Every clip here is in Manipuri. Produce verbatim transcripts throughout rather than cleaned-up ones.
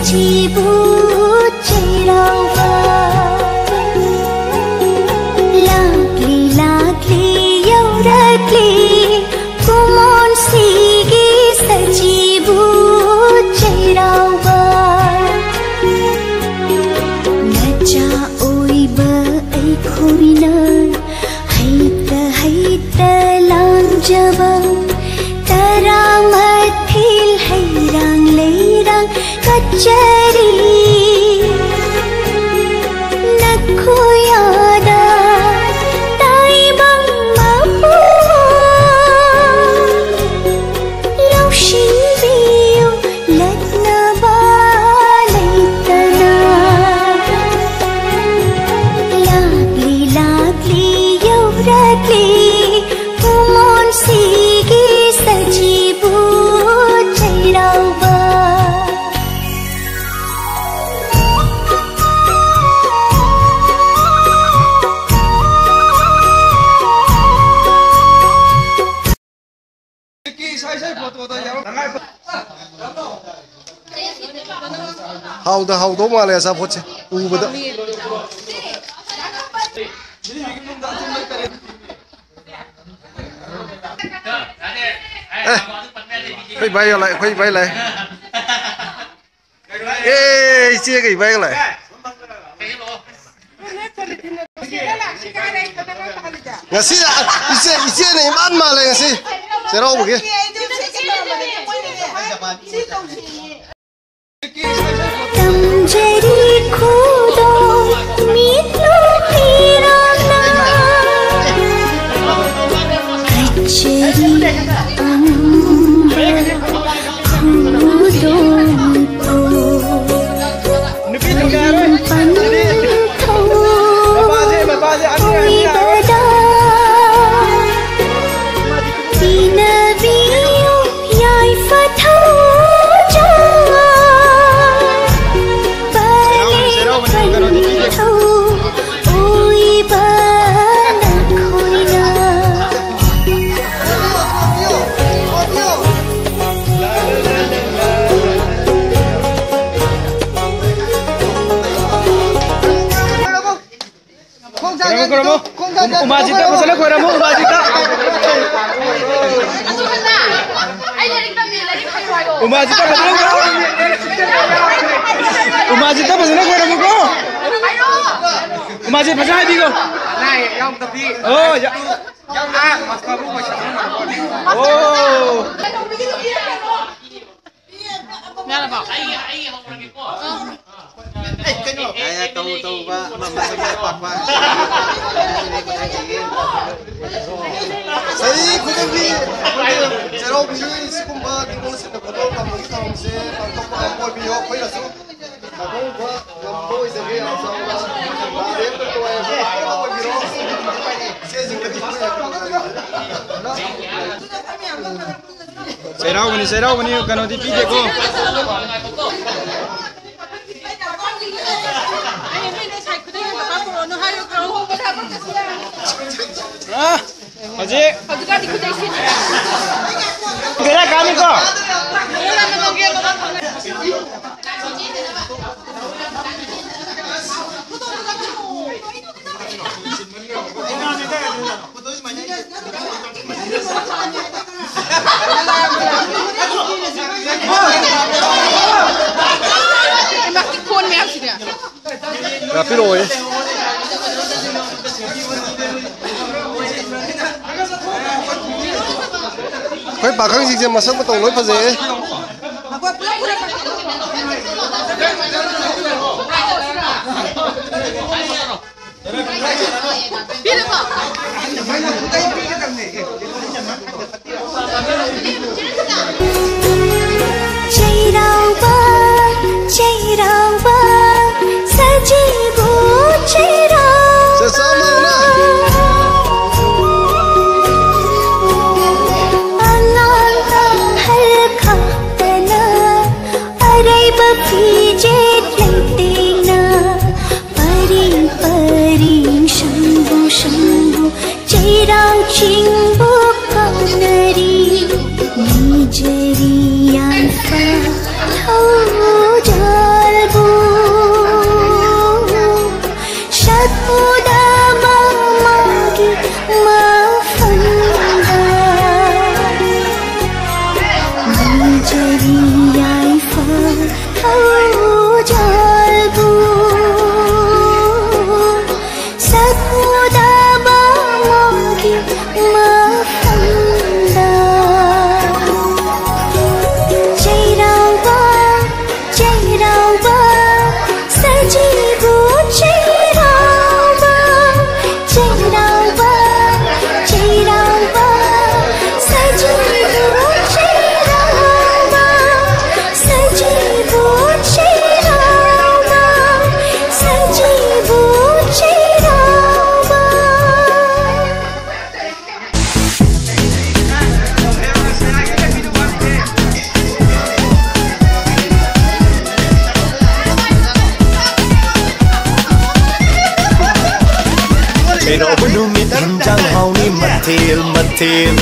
ꯁꯖꯤꯕꯨ ꯆꯩꯔꯥꯎꯕ꯫ ꯂꯥꯛꯂꯤ, ꯂꯥꯛꯂꯤ, ꯌꯧꯔꯛꯂꯤ, ꯀꯨꯝꯑꯣꯟꯁꯤꯒꯤ ꯁꯖꯤꯕꯨ ꯆꯩꯔꯥꯎꯕ꯫ ꯅꯆꯥ ꯑꯣꯏꯕ ꯑꯩꯈꯣꯏꯅ ꯍꯩꯇ ꯍꯩꯇ ꯂꯥꯟꯖꯕ, ꯇꯔꯥꯃꯥꯊꯤꯜ ꯍꯩꯔꯥꯡ ꯂꯩꯔꯥꯡ ꯀꯠꯆꯔꯤ꯫ ꯅꯈꯣꯏ ꯑꯥꯗ ꯇꯥꯏꯕꯪ ꯃꯄꯨ ꯂꯧꯁꯤꯟꯕꯤꯌꯨ, ꯂꯠꯅꯕ ꯂꯩꯇꯅ꯫ ꯂꯥꯛꯂꯤ, ꯂꯥꯛꯂꯤ, ꯌꯧꯔꯛꯂꯤ, ꯀꯨꯝꯑꯣꯟꯁꯤꯒꯤ ꯁꯖꯤꯕꯨ ꯆꯩꯔꯥꯎꯕ꯫ ꯍꯥꯎꯗ ꯍꯥꯎꯗꯧ ꯃꯥꯜꯂꯦ ꯑꯆꯥꯄꯣꯠꯁꯦ ꯎꯕꯗ꯫ ꯑꯦ, ꯑꯩꯈꯣꯏ ꯚꯥꯏ ꯂꯥꯛꯑꯦ, ꯑꯩꯈꯣꯏ ꯚꯥꯏ ꯂꯥꯛꯑꯦ꯫ ꯑꯦ, ꯏꯆꯦꯒ ꯏꯕꯥꯏꯒ ꯂꯥꯛꯑꯦ꯫ ꯉꯁꯤ ꯏꯆꯦ, ꯏꯆꯦꯅ ꯏꯃꯥꯟ ꯃꯥꯜꯂꯦ ꯉꯁꯤ ꯆꯩꯔꯥꯎꯕꯒꯤ꯫ ꯇꯝꯖꯔꯤ ꯈꯨꯗꯣꯜ ꯃꯤꯠꯂꯨ ꯄꯤꯔꯥꯡꯅ꯫ ꯀꯠꯆꯔꯤ ꯑꯉꯝꯕ ꯈꯨꯗꯣꯜ ꯅꯨꯄꯤ ꯊꯨꯡꯒꯥꯏꯔꯣꯏ꯫ ꯄꯟꯊꯧ ꯃꯄꯥꯁꯦ, ꯃꯄꯥꯁꯦ ꯑꯅꯤ ꯑꯅꯤ ꯂꯥꯛꯑꯣ꯫ ꯑꯣꯏꯕꯗ ꯄꯤꯅꯕꯤ ꯈꯣꯏꯔꯝꯃꯣ꯫ ꯎꯃꯥꯖꯤꯠꯇ ꯐꯖꯅ ꯈꯣꯏꯔꯝꯃꯣ, ꯎꯃꯥꯖꯤꯠꯇ꯫ ꯎꯃꯥꯖꯤꯠꯇ ꯐꯖꯅ ꯈꯣꯏꯔꯝꯃꯣ꯫ ꯎꯃꯥꯖꯤꯠꯇ ꯐꯖꯅ ꯈꯣꯏꯔꯝꯃꯨꯀꯣ꯫ ꯎꯃꯥꯖꯤꯠ ꯐꯖꯅ ꯍꯥꯏꯕꯤꯈꯣ꯫ ꯑꯣ, ꯌꯥ-, ꯑꯣ꯫ ꯌꯥꯔꯕꯣ? ꯑꯩ, ꯑꯩ ꯍꯧꯔꯒꯦꯀꯣ꯫ ꯑꯩ ꯀꯩꯅꯣ? ꯑꯩꯅ ꯇꯧ ꯇꯧꯕ, ꯑꯃ ꯑꯃ ꯃꯥꯏ ꯄꯥꯛꯄ꯫ ꯆꯍꯤ ꯈꯨꯗꯤꯡꯒꯤ ꯑꯩꯈꯣꯏꯒꯤ ꯆꯩꯔꯥꯎꯕꯒꯤ ꯁꯤꯒꯨꯝꯕ ꯅꯤꯉꯣꯜꯁꯤꯡꯅ ꯈꯨꯗꯣꯜ ꯇꯝꯕꯒꯤ ꯊꯧꯔꯝꯁꯦ ꯄꯥꯡꯊꯣꯛꯄ ꯉꯝꯕ ꯑꯣꯏꯕꯤꯌꯣ꯫ ꯑꯩꯈꯣꯏꯅꯁꯨ ꯃꯊꯧꯕ ꯉꯝꯕ ꯑꯣꯏꯖꯒꯦ꯫ ꯌꯥꯝ ꯆꯥꯎꯅ ꯂꯥꯟꯗꯦ ꯑꯝꯇ ꯅꯨꯡꯉꯥꯏꯕ ꯑꯣꯏꯕꯤꯔꯣ꯫ ꯏꯆꯦꯁꯤꯡꯗꯒꯤ ꯆꯩꯔꯥꯎꯕꯅꯤ, ꯆꯩꯔꯥꯎꯕꯅꯤ, ꯀꯩꯅꯣꯗꯤ ꯄꯤꯗꯦꯀꯣ꯫ ꯑ, ꯍꯧꯖꯤꯛ ꯕꯦꯔꯥ ꯀꯥꯅꯤꯀꯣ꯫ ꯍꯩꯃꯥ, ꯀꯤꯈꯣꯟ ꯃꯌꯥꯝꯁꯤꯗꯤ꯫ ꯉꯥꯛꯄꯤꯔꯛꯑꯣꯌꯦ꯫ ꯑꯩꯈꯣꯏ ꯄꯥꯈꯪꯁꯤꯡꯁꯦ ꯃꯁꯛ ꯃꯇꯧ ꯂꯣꯏ ꯐꯖꯩꯌꯦ꯫ ꯆꯩꯔꯥꯎꯕ, ꯆꯩꯔꯥꯎꯕ, ꯁꯖꯤꯕꯨ ꯆꯩꯔꯥꯎꯕ꯫ ꯆꯦ ꯆꯥꯝꯃꯅ꯫ ꯑꯉꯥꯡ ꯑꯍꯜ ꯈꯥꯛꯇꯅ ꯑꯔꯩꯕ ꯐꯤꯖꯦꯠ ꯂꯩꯇꯦꯡꯅ ꯄꯔꯤꯡ ꯄꯔꯤꯡ ꯁꯪꯒꯨ ꯁꯪꯒꯨ ꯆꯩꯔꯥꯎ ꯆꯤꯡꯕꯨ ꯀꯧꯅꯔꯤ꯫ ꯅꯤꯖꯔꯤ ꯌꯥꯝꯐ ꯊꯧꯖꯥꯜꯕꯨ ꯁꯛ ꯎꯗꯕ ꯆꯩꯔꯥꯎꯕ ꯅꯨꯃꯤꯠ ꯍꯤꯟꯖꯥꯡ ꯍꯥꯎꯅꯤ ꯃꯊꯦꯜ ꯃꯊꯦꯜ꯫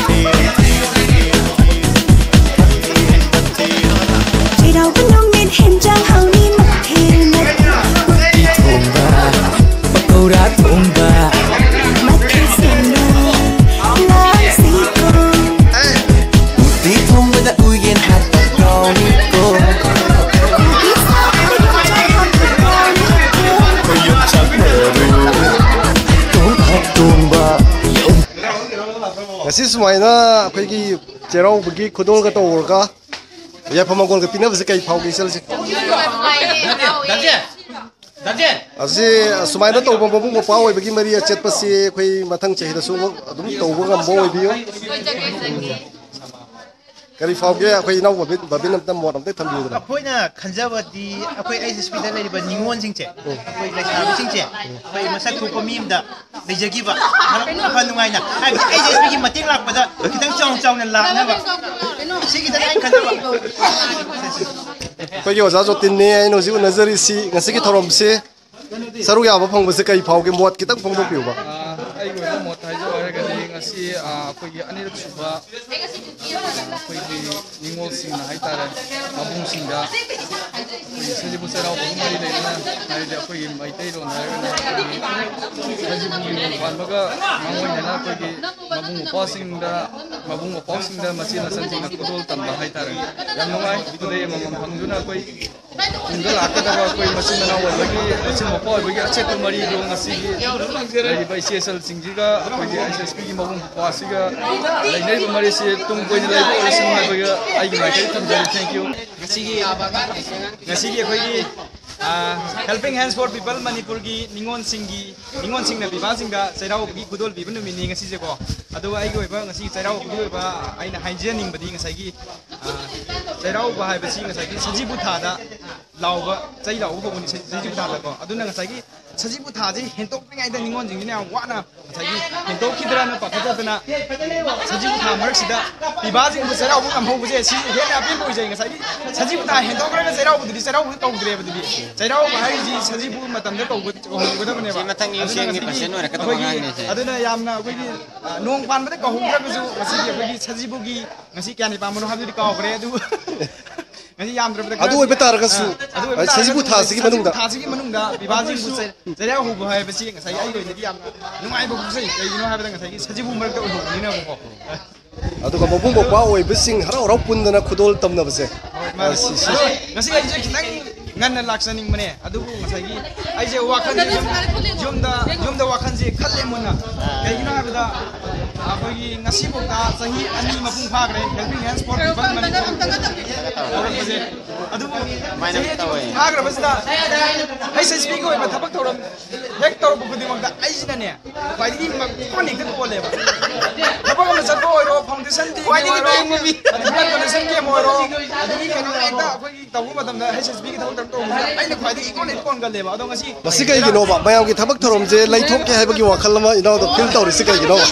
ꯆꯩꯔꯥꯎꯕ ꯅꯨꯃꯤꯠ ꯍꯤꯟꯖꯥꯡ ꯍꯥꯎꯅꯤ ꯃꯊꯦꯜ ꯃꯊꯦꯜ꯫ ꯎꯇꯤ ꯊꯣꯡꯕ, ꯄꯀꯧꯔꯥ ꯊꯣꯡꯕ꯫ ꯃꯊꯦꯜ ꯁꯦꯝꯅ ꯂꯥꯡꯁꯤꯀꯣ꯫ ꯎꯇꯤ ꯊꯣꯡꯕꯗ ꯎꯌꯦꯟ ꯍꯥꯞꯄ ꯀꯥꯎꯅꯤꯀꯣ꯫ ꯎꯇꯤ ꯊꯣꯡꯕꯗ ꯌꯣꯡꯆꯥꯛ ꯍꯥꯞꯄ ꯀꯥꯎꯅꯤꯀꯣ꯫ ꯌꯣꯡꯆꯥꯛ ꯃꯔꯨ꯫ ꯉꯁꯤ ꯁꯨꯃꯥꯏꯅ ꯑꯩꯈꯣꯏꯒꯤ ꯆꯩꯔꯥꯎꯕꯒꯤ ꯈꯨꯗꯣꯜꯒ ꯇꯧꯔꯒ ꯌꯥꯏꯐ ꯃꯪꯒꯣꯜꯒ ꯄꯤꯅꯕꯁꯦ ꯀꯩ ꯐꯥꯎꯒꯦ, ꯏꯆꯜꯁꯦ? ꯑꯁꯤ ꯁꯨꯃꯥꯏꯅ ꯇꯧꯕ ꯃꯕꯨꯡ ꯃꯧꯄ꯭ꯋꯥ ꯑꯣꯏꯕꯒꯤ ꯃꯔꯤ ꯑꯆꯦꯠꯄꯁꯤ ꯑꯩꯈꯣꯏ ꯃꯊꯪ ꯆꯍꯤꯗꯁꯨ ꯑꯗꯨꯝ ꯇꯧꯕ ꯉꯝꯕ ꯑꯣꯏꯕꯤꯌꯨ꯫ ꯀꯔꯤ ꯐꯥꯎꯒꯦ? ꯑꯩꯈꯣꯏ ꯏꯅꯥꯎ ꯕꯕꯤꯟ, ꯕꯕꯤꯟ ꯑꯝꯇ ꯃꯣꯠ ꯑꯝꯇ ꯊꯝꯕꯤꯌꯨꯗꯅ꯫ ꯑꯩꯈꯣꯏꯅ ꯈꯟꯖꯕꯗꯤ ꯑꯩꯈꯣꯏ ꯑꯩꯆ ꯑꯦꯁ ꯄꯤꯗ ꯂꯩꯔꯤꯕ ꯅꯤꯉꯣꯜꯁꯤꯡꯁꯦ, ꯑꯩꯈꯣꯏ ꯂꯩꯁꯥꯕꯤꯁꯤꯡꯁꯦ, ꯑꯩꯈꯣꯏ ꯃꯁꯛ ꯊꯣꯛꯄ ꯃꯤ ꯑꯃꯗ ꯂꯩꯖꯈꯤꯕ, ꯃꯔꯝ ꯐ ꯅꯨꯡꯉꯥꯏꯅ, ꯍꯥꯏꯕꯗꯤ ꯑꯩꯆ ꯑꯦꯁ ꯄꯤꯒꯤ ꯃꯇꯦꯡ ꯂꯥꯛꯄꯗ ꯈꯤꯇꯪ ꯆꯥꯎꯅ ꯆꯥꯎꯅ ꯂꯥꯛꯅꯕ, ꯁꯤꯒꯤꯗ ꯑꯩꯅ ꯈꯟꯖꯕ꯫ ꯑꯩꯈꯣꯏꯒꯤ ꯑꯣꯖꯥ ꯖꯣꯇꯤꯟꯅꯦ ꯑꯩꯅ ꯍꯧꯖꯤꯛ ꯎꯅꯖꯔꯤꯁꯤ꯫ ꯉꯁꯤꯒꯤ ꯊꯧꯔꯝꯁꯤ ꯁꯔꯨꯛ ꯌꯥꯕ ꯐꯪꯕꯁꯦ ꯀꯔꯤ ꯐꯥꯎꯒꯦ? ꯃꯣꯠ ꯈꯤꯇꯪ ꯐꯣꯡꯗꯣꯛꯄꯤꯌꯨꯕ꯫ ꯑꯥ, ꯑꯩꯒꯤ ꯑꯣꯏꯕ ꯃꯣꯠ ꯍꯥꯏꯖꯧ ꯍꯥꯏꯔꯒꯗꯤ ꯉꯁꯤ, ꯑꯥ, ꯑꯩꯈꯣꯏꯒꯤ ꯑꯅꯤꯔꯛ ꯁꯨꯕ, ꯑꯩꯈꯣꯏꯒꯤ ꯅꯤꯉꯣꯜꯁꯤꯡꯅ ꯍꯥꯏꯇꯥꯔꯦ, ꯃꯕꯨꯡꯁꯤꯡꯗ ꯑꯩꯈꯣꯏꯒꯤ ꯁꯖꯤꯕꯨ ꯆꯩꯔꯥꯎꯕꯒ ꯃꯔꯤ ꯂꯩꯅꯅ, ꯍꯥꯏꯗꯤ ꯑꯩꯈꯣꯏꯒꯤ ꯃꯩꯇꯩꯂꯣꯟ ꯍꯥꯏꯔꯒꯅ ꯑꯩꯈꯣꯏꯒꯤ ꯁꯖꯤꯕꯨꯒꯤ ꯅꯤꯉꯣꯜ ꯄꯥꯟꯕꯒ ꯃꯥꯡꯑꯣꯏꯅꯅ ꯑꯩꯈꯣꯏꯒꯤ ꯃꯕꯨꯡ ꯃꯧꯄ꯭ꯋꯥꯁꯤꯡꯗ, ꯃꯕꯨꯡ ꯃꯧꯄ꯭ꯋꯥꯁꯤꯡꯗ ꯃꯆꯦ ꯃꯆꯟꯁꯤꯡꯅ ꯈꯨꯗꯣꯜ ꯇꯝꯕ ꯍꯥꯏꯇꯥꯔꯦ꯫ ꯌꯥꯝ ꯅꯨꯡꯉꯥꯏ꯫ ꯈꯨꯗꯩ ꯑꯃꯃꯝ ꯐꯪꯗꯨꯅ ꯑꯩꯈꯣꯏ ꯇꯨꯡꯗ ꯂꯥꯛꯀꯗꯕ ꯑꯩꯈꯣꯏ ꯃꯆꯤꯟ ꯃꯅꯥꯎ ꯑꯣꯏꯕꯒꯤ, ꯃꯆꯤꯟ ꯃꯧꯄ꯭ꯋꯥ ꯑꯣꯏꯕꯒꯤ ꯑꯆꯦꯠꯄ ꯃꯔꯤꯗꯣ ꯉꯁꯤꯒꯤ ꯂꯩꯔꯤꯕ ꯏꯆꯦ ꯏꯆꯜꯁꯤꯡꯁꯤꯒ ꯑꯩꯈꯣꯏꯒꯤ ꯑꯩꯆ ꯑꯦꯁ ꯄꯤꯒꯤ ꯃꯕꯨꯡ ꯃꯧꯄ꯭ꯋꯥꯁꯤꯒ ꯂꯩꯅꯔꯤꯕ ꯃꯔꯤꯁꯤ ꯇꯨꯡ ꯀꯣꯏꯅ ꯂꯩꯕ ꯑꯣꯏꯔꯁꯅꯨ ꯍꯥꯏꯕꯒ ꯑꯩꯒꯤ ꯃꯥꯏꯀꯩ ꯊꯝꯖꯔꯤ꯫ Thank you꯫ ꯉꯁꯤꯒꯤ, ꯉꯁꯤꯒꯤ ꯑꯩꯈꯣꯏꯒꯤ, ꯑꯥ, Helping Hands for People ꯃꯅꯤꯄꯨꯔꯒꯤ ꯅꯤꯉꯣꯜꯁꯤꯡꯒꯤ, ꯅꯤꯉꯣꯜꯁꯤꯡꯅ ꯄꯤꯕꯥꯁꯤꯡꯗ ꯆꯩꯔꯥꯎꯕꯒꯤ ꯈꯨꯗꯣꯜ ꯄꯤꯕ ꯅꯨꯃꯤꯠꯅꯤ ꯉꯁꯤꯁꯦꯀꯣ꯫ ꯑꯗꯨꯒ ꯑꯩꯒꯤ ꯑꯣꯏꯕ ꯉꯁꯤ ꯆꯩꯔꯥꯎꯕꯒꯤ ꯑꯣꯏꯕ ꯑꯩꯅ ꯍꯥꯏꯖꯅꯤꯡꯕꯗꯤ ꯉꯁꯥꯏꯒꯤ, ꯑꯥ, ꯆꯩꯔꯥꯎꯕ ꯍꯥꯏꯕꯁꯤ ꯉꯁꯥꯏꯒꯤ ꯁꯖꯤꯕꯨ ꯊꯥꯗ ꯂꯥꯎꯕ, ꯆꯩ ꯂꯥꯎꯕ ꯀꯧꯕꯅꯤ ꯁꯖꯤꯕꯨ ꯊꯥꯗꯀꯣ꯫ ꯑꯗꯨꯅ ꯉꯁꯥꯏꯒꯤ ꯁꯖꯤꯕꯨ ꯊꯥꯁꯤ ꯍꯦꯟꯇꯣꯛꯇ꯭ꯔꯤꯉꯩꯗ ꯅꯤꯉꯣꯜꯁꯤꯡꯁꯤꯅ ꯌꯥꯝ ꯋꯥꯅ ꯉꯁꯥꯏꯒꯤ ꯍꯦꯟꯇꯣꯛꯈꯤꯗ꯭ꯔꯅ ꯄꯥꯈꯠꯆꯗꯅ ꯁꯖꯤꯕꯨ ꯊꯥ ꯃꯔꯛꯁꯤꯗ ꯄꯤꯕꯥꯁꯤꯡꯕꯨ ꯆꯩꯔꯥꯎꯕ ꯉꯝꯍꯧꯕꯁꯦ ꯁꯤ ꯍꯦꯟꯅ ꯑꯄꯦꯟꯕ ꯑꯣꯏꯖꯩ꯫ ꯉꯁꯥꯏꯒꯤ ꯁꯖꯤꯕꯨ ꯊꯥ ꯍꯦꯟꯗꯣꯛꯈ꯭ꯔꯒ ꯆꯩꯔꯥꯎꯕꯗꯨꯗꯤ ꯆꯩꯔꯥꯎꯕ ꯀꯧꯗ꯭ꯔꯦꯕ ꯑꯗꯨꯗꯤ꯫ ꯆꯩꯔꯥꯎꯕ ꯍꯥꯏꯔꯤꯁꯤ ꯁꯖꯤꯕꯨ ꯃꯇꯝꯗ ꯀꯧꯕ ꯀꯧꯍꯧꯒꯗꯕꯅꯦꯕ꯫ ꯁꯤ ꯃꯊꯪ ꯌꯨꯝ ꯑꯗꯨꯅ ꯁꯦꯝꯒꯤ ꯉꯁꯤꯒꯤ ꯄ꯭ꯔꯁꯤꯗꯦꯟ ꯑꯣꯏꯔꯛꯀꯗꯕ ꯑꯩꯈꯣꯏꯒꯤ ꯑꯉꯥꯡꯅꯦ ꯁꯦ꯫ ꯑꯗꯨꯅ ꯌꯥꯝꯅ ꯑꯩꯈꯣꯏꯒꯤ ꯑ, ꯅꯣꯡ ꯄꯥꯟꯕꯗ ꯀꯧꯍꯧꯗ꯭ꯔꯒꯁꯨ ꯉꯁꯤꯒꯤ ꯑꯩꯈꯣꯏꯒꯤ ꯁꯖꯤꯕꯨꯒꯤ ꯉꯁꯤ ꯀꯌꯥꯅꯤ ꯄꯥꯟꯕꯅꯣ ꯍꯥꯏꯕꯗꯨꯗꯤ ꯀꯥꯎꯈ꯭ꯔꯦ꯫ ꯑꯗꯨꯕꯨ ꯉꯁꯤ ꯌꯥꯝꯗ꯭ꯔꯕꯗ ꯑꯗꯨ ꯈꯔꯗꯤ, ꯑꯣꯏꯕ ꯇꯥꯔꯒꯁꯨ, ꯑ, ꯑꯗꯨ ꯑꯣꯏꯕ ꯑ, ꯁꯖꯤꯕꯨ ꯇꯥꯔꯒꯁꯨ ꯊꯥꯁꯤꯒꯤ ꯁꯖꯤꯕꯨ ꯃꯅꯨꯡꯗ ꯊꯥꯁꯤꯒꯤ ꯃꯅꯨꯡꯗ ꯄꯤꯕꯥꯁꯤꯡꯕꯨ ꯆꯩ-, ꯆꯩꯔꯥꯎ ꯍꯧꯕ ꯍꯥꯏꯕꯁꯤ ꯉꯁꯥꯏ ꯑꯩꯒꯤ ꯑꯣꯏꯅꯗꯤ ꯌꯥꯝꯅ ꯅꯨꯡꯉꯥꯏꯕ ꯄꯣꯛꯆꯩ꯫ ꯀꯩꯒꯤꯅꯣ ꯍꯥꯏꯕꯗ ꯉꯁꯥꯏꯒꯤ ꯁꯖꯤꯕꯨ ꯃꯔꯛꯇ ꯑꯣꯏꯍꯧꯕꯅꯤꯅꯀꯣ꯫ ꯑꯗꯨꯒ ꯃꯕꯨꯡ ꯃꯧꯄ꯭ꯋꯥ ꯑꯣꯏꯕꯁꯤꯡ ꯍꯔꯥꯎ ꯍꯔꯥꯎ ꯄꯨꯟꯗꯅ ꯈꯨꯗꯣꯜ ꯇꯝꯅꯕꯁꯦ꯫ ꯍꯣꯏ, ꯃꯥꯅꯦ꯫ ꯑ, ꯁꯤ, ꯁꯤ꯫ ꯑꯗꯣ ꯉꯁꯤ ꯑꯩꯁꯦ ꯈꯤꯇꯪ ꯉꯟꯅ ꯂꯥꯛꯆꯅꯤꯡꯕꯅꯦ, ꯑꯗꯨꯕꯨ ꯉꯁꯥꯏꯒꯤ ꯑꯩꯁꯦ ꯋꯥꯈꯜꯁꯦ ꯌꯨꯝ-, ꯌꯨꯝꯗ, ꯌꯨꯝꯗ ꯋꯥꯈꯜꯁꯦ ꯈꯜꯂꯦ ꯃꯨꯟꯅ꯫ ꯀꯩꯒꯤꯅꯣ ꯍꯥꯏꯕꯗ ꯑꯩꯈꯣꯏꯒꯤ ꯉꯁꯤꯐꯥꯎꯗ ꯆꯍꯤ ꯑꯅꯤ ꯃꯄꯨꯡ ꯐꯥꯈ꯭ꯔꯦ Helping Hands for People Manipur ꯍꯧꯔꯛꯄꯁꯦ꯫ ꯑꯗꯨꯕꯨ ꯆꯍꯤ ꯑꯅꯤ ꯃꯄꯨꯡ ꯐꯥꯈ꯭ꯔꯕꯁꯤꯗ ꯍꯩꯁ ꯑꯦꯁ ꯄꯤꯒꯤ ꯑꯣꯏꯕ ꯊꯕꯛ ꯊꯧꯔꯝ ꯍꯦꯛ ꯇꯧꯔꯛꯄ ꯈꯨꯗꯤꯡꯃꯛꯇ ꯑꯩꯁꯤꯅꯅꯦ ꯈ꯭ꯋꯥꯏꯗꯒꯤ ꯃ-, ꯀꯣꯟ ꯍꯦꯛꯇ ꯀꯣꯜꯂꯦꯕ꯫ ꯊꯕꯛ ꯑꯃ ꯆꯠꯄ ꯑꯣꯏꯔꯣ, foundation day ꯈ꯭ꯋꯥꯏꯗꯒꯤ ꯑꯣꯏꯔꯣ, ꯄꯦꯟꯕ ꯃꯤ꯫ ꯑꯗꯒꯤ donation camp ꯑꯣꯏꯔꯣ, ꯑꯗꯒꯤ ꯀꯩꯅꯣ ꯍꯦꯛꯇ ꯑꯩꯈꯣꯏꯒꯤ ꯇꯧꯕ ꯃꯇꯝꯗ ꯍꯩꯁ ꯑꯦꯁ ꯄꯤꯒꯤ ꯊꯕꯛ ꯇꯧꯕ ꯃꯇꯝꯗ ꯑꯩꯅ ꯈ꯭ꯋꯥꯏꯗꯒꯤ ꯏꯀꯣꯟ ꯍꯦꯛ ꯀꯣꯟꯒꯜꯂꯦꯕ꯫ ꯑꯗꯣ ꯉꯁꯤ ꯃꯁꯤ ꯀꯩꯒꯤꯅꯣꯕ? ꯃꯌꯥꯝꯒꯤ ꯊꯕꯛ ꯊꯧꯔꯝꯁꯦ ꯂꯩꯊꯣꯛꯀꯦ ꯍꯥꯏꯕꯒꯤ ꯋꯥꯈꯜ ꯑꯃ ꯏꯅꯥꯎꯗ feel ꯇꯧꯔꯤꯁꯤ ꯀꯩꯒꯤꯅꯣꯕ?